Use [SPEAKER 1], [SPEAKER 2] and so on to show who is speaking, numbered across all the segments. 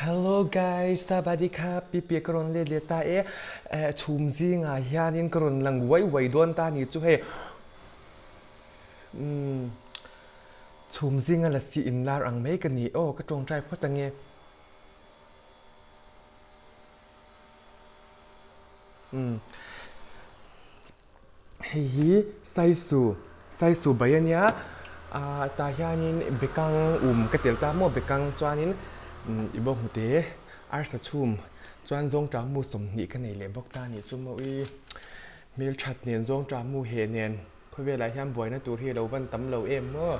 [SPEAKER 1] Hello guys, Sabadi kha pipi ka rawn let leh ta e. Eh, chhum zingah hianin ka rawn lang uai uai dawn ta ni chu hei. Umm, chhum zinga lasi inlar ang mai ka ni. Aw, ka tawngtai phawt ange. Umm. Hei hi Saisu, Saisu bai a nia, ah tah hianin bekang um ka tel ta maw bekang chuanin i bawk hmute arsa chhum chuan zawngṭah mu 20 ka nei leh bawk ta a nih chu maw i hmelṭhat nen zawngṭah mu heh nen khawvelah hian buaina tur hi a lo van tam lo em maw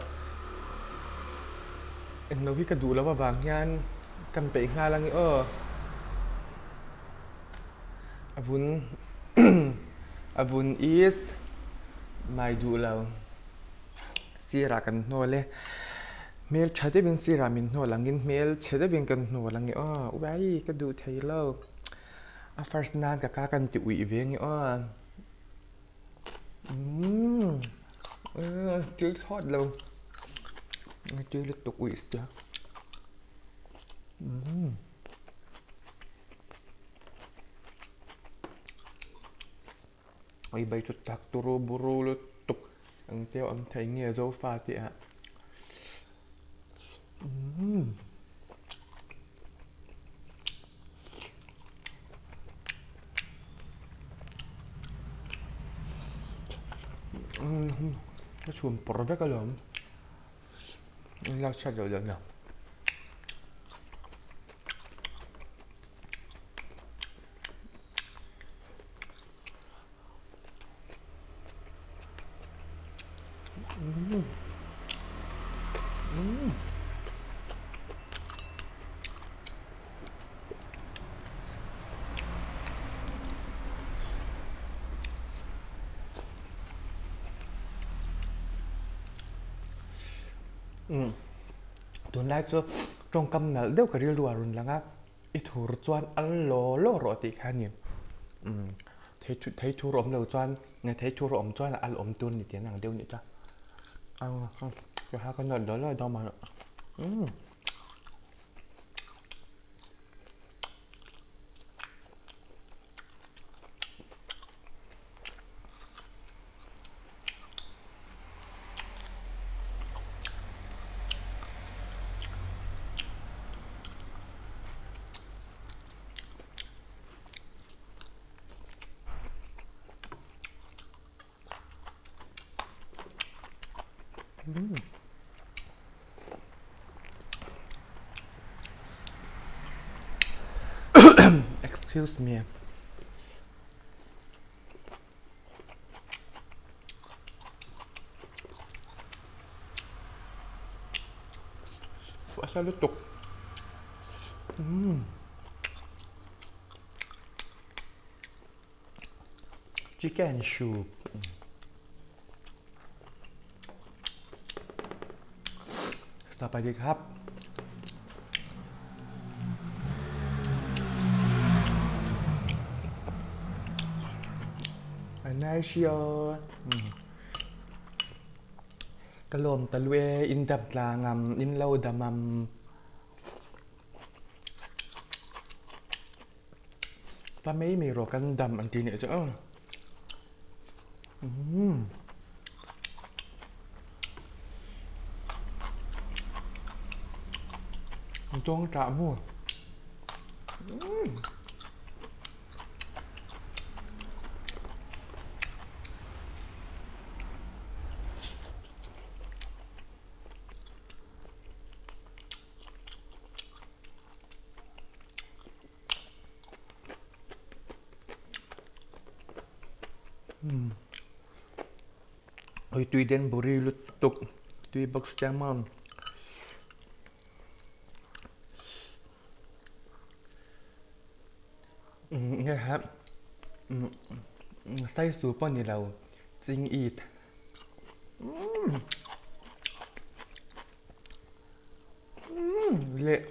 [SPEAKER 1] englo hi ka duh loh avang hian kan peih nghal ang i aw. A vun a vun is mai duh lo sirah kan hnawl e hmel tha deuhin sirah min hnawl angin hmel chhe deuhin kan hnawl ang e aw uai ka duh thei lo a first nan ka ka kan ti uih ve ang e aw umm tui thlawt lo tui lutuk uih sia umm. Oi bai chu tak turu buru lutuk ang te awm thei nge zofa tih ah umm ka chhum pawr vek alawm lak chhiat loh loh na. Tunlai chu tawngkam nalh deuh ka rilru a rawn lang a, i thur chuan al law law rawh tih kha a ni. Umm thei thei thur awm lo chuan nge thei thur awm chuan a al awm tur a ni tih an ang deuh a nih chuan. Ka nawt law law dawn mah umm. Excuse me. Asa lutuk. Mm. Chicken soup. ต่อไปดีครับ อันนายเชียวกะลมตะลุเออินดับลางำอินเล่าดำ fa mai mai rawh kan dam an ti nih chu aw umm tawng tah maw umm. Ui tui den buri lutuk tui bawk siam a. Nge ha saisu pawh ni lo ching it. Leh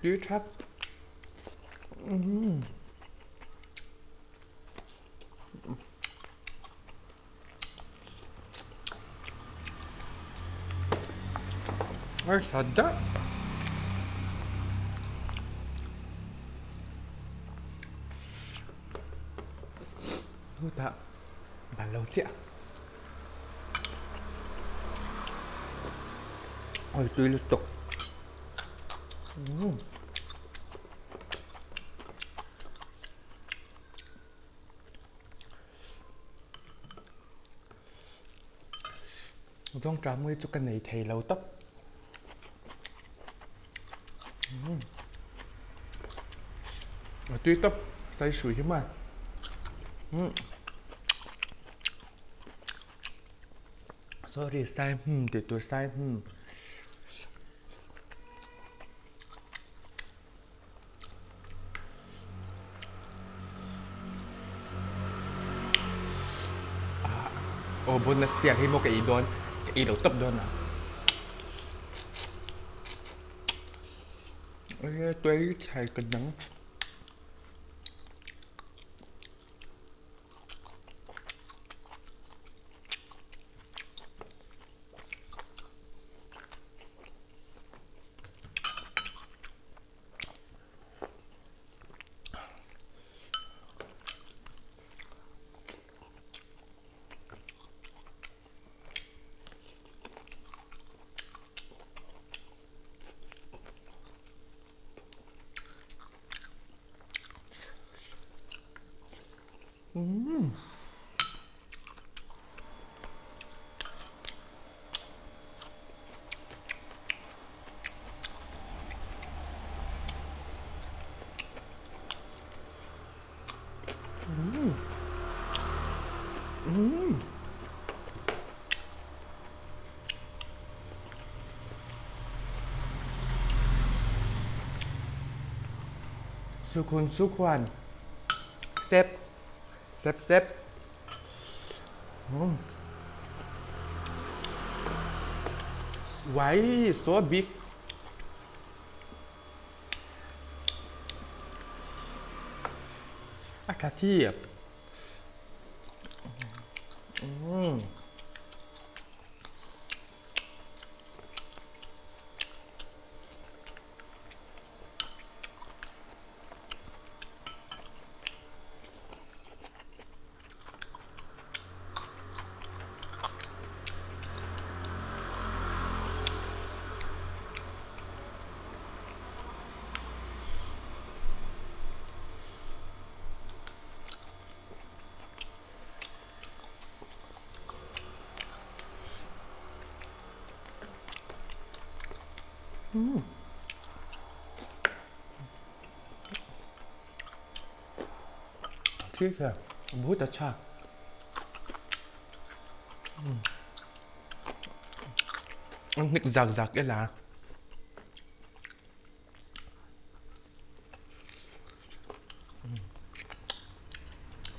[SPEAKER 1] Tui thak. Arsa daih. Chutah ban lo chiah. Oi tui lutuk. Zawngṭah mui chu ka nei thei lo tawp. A tui tawp sai hrui hi mai. Sorry sai hum tih tur sai hum. Aw bonus siam hi maw ka ei dawn ka ei lo tawp dawn a. Tuai thlai ka dang. Sukhun sukhuan sep sep sep Why so big? A tha thiap. ठीक है बहुत अच्छा Hnik zak zak ila.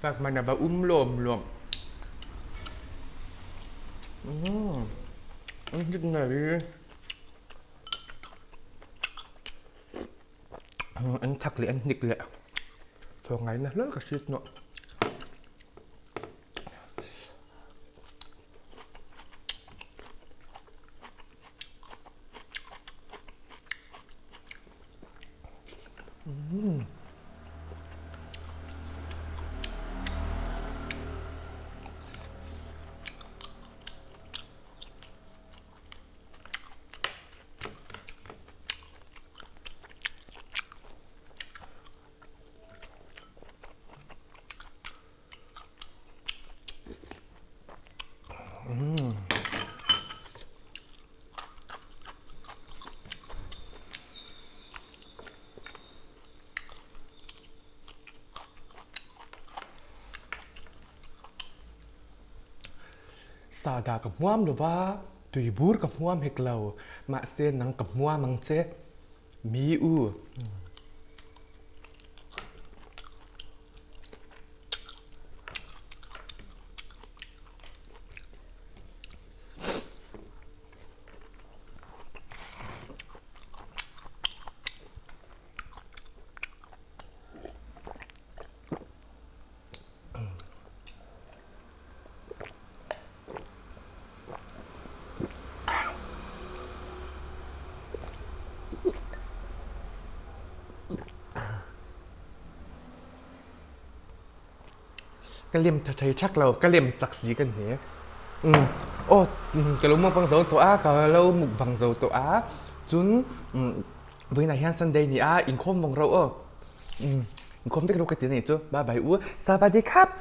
[SPEAKER 1] Fak mana ba um lawm lawm. Hnik ngei. An thak leh an hnik leh thawk ngaina hlawlh ka hriat nawh. Sahdah ka hmuam lo va, tuibur ka hmuam hek lo, mahse nang ka hmuam ang che. Mi u. Ka lem tha thei thak lo, ka lem chak si ka hne. Um, aw, ka lo mukbang zo tawh a, ka lo mukbang zo tawh a. Chun, um, vawiinah hian Sunday ni a, inkhawm vawng rauh aw. Um, inkhawm vek rauh ka ti a nih chu. Bye bye u, Sabadi khap!